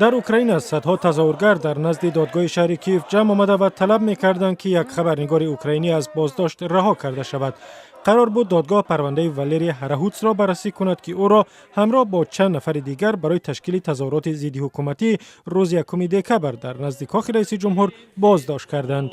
Дар Украина садҳо тазоҳургар дар назди додгоҳи шаҳри Киев ҷамъ омада ва талаб мекарданд, ки як хабарнигори украинӣ аз боздошт раҳо карда шавад. Қарор буд додгоҳ парвандаи Валерия Ҳарахутсро баррасӣ кунад, ки ӯро ҳамроҳ бо чанд нафари дигар барои ташкили тазоҳуроти зиддиҳукуматӣ рӯзи 1 декабр дар назди кохи раиси ҷумҳур боздошт карданд.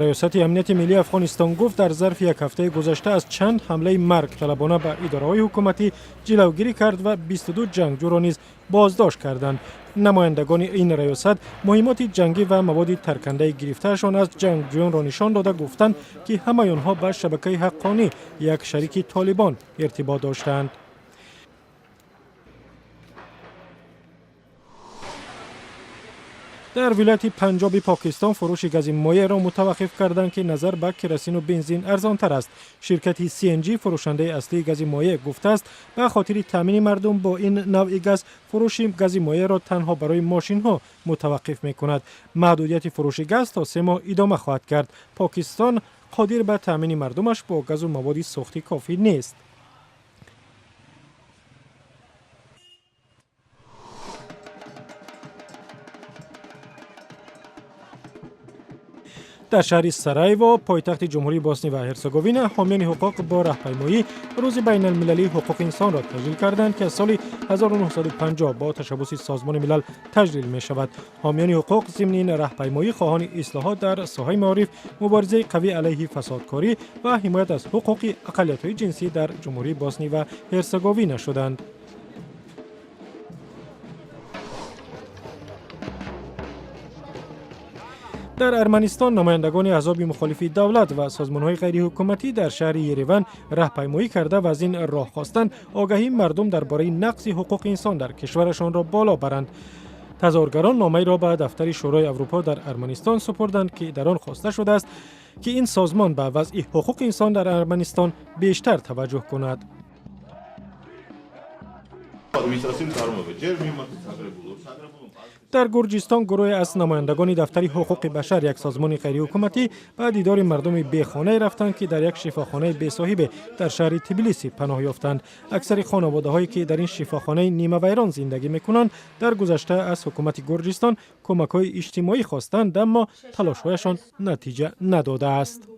Раёсати амнияти миллии Афғонистон гуфт, дар зарфи як ҳафтаи гузашта аз чанд ҳамлаи маргталабона ба идораҳои ҳукуматӣ ҷилавгирӣ кард ва 22 ҷангҷӯро низ боздошт карданд. Намояндагони ин раёсат муҳиммоти ҷангӣ ва маводи таркандаи гирифтаашон аз ҷангҷӯёнро нишон дода, гуфтанд, ки ҳамаи онҳо ба шабакаи Ҳаққонӣ, як шарики Толибон, иртибот доштаанд. Дар вилояти Панҷоби Покистон фурӯши гази моеъро мутаваққиф карданд, ки назар ба керосину бензин арзонтар аст. Ширкати CNG, фурӯшандаи аслии гази моеъ, гуфтааст, ба хотири таъмини мардум бо ин навъи газ фурӯши гази моеъро танҳо барои мошинҳо мутаваққиф мекунад. Маҳдудияти фурӯши газ то 3 моҳ идома хоҳад кард. Покистон қодир ба таъмини мардумаш бо газу маводи сӯхти кофӣ нест. Дар шаҳри Сараево, пойтахти Ҷумҳурии Босни ва Ҳерсеговина, ҳомиёни ҳуқуқ бо раҳпаймоӣ Рӯзи байналмилалии ҳуқуқи инсонро таҷлил карданд, ки аз соли 1950 бо ташаббуси Созмони Милал таҷлил мешавад. Ҳомиёни ҳуқуқ зимни ин раҳпаймоӣ хоҳони ислоҳот дар соҳаи маориф, муборизаи қавӣ алайҳи фасодкорӣ ва ҳимоят аз ҳуқуқи ақаллиятҳои ҷинсӣ дар Ҷумҳурии Босни ва Ҳерсеговина шуданд. Дар Арманистон намояндагони аҳзоби мухолифи давлат ва созмонҳои ғайриҳукуматӣ дар шаҳри Ереван раҳпаймоӣ карда ва аз ин роҳ хостанд огаҳии мардум дар бораи нақзи ҳуқуқи инсон дар кишварашонро боло баранд. Тазоҳургарон номаеро ба дафтари Шӯрои Аврупо дар Арманистон супурданд, ки дар он хоста шудааст, ки ин созмон ба вазъи ҳуқуқи инсон дар Арманистон бештар таваҷҷӯҳ кунад. Дар Гурҷистон гурӯҳе аз намояндагони Дафтари ҳуқуқи башар, як созмони ғайриҳукуматӣ, ба дидори мардуми бехонае рафтанд, ки дар як шифохонаи бесоҳибе дар шаҳри Тбилиси паноҳ ёфтанд. Аксари хонаводаҳое, ки дар ин шифохонаи нимавайрон зиндагӣ мекунанд, дар гузашта аз ҳукумати Гурҷистон кӯмакҳои иҷтимоӣ хостанд, аммо талошҳояшон натиҷа надодааст.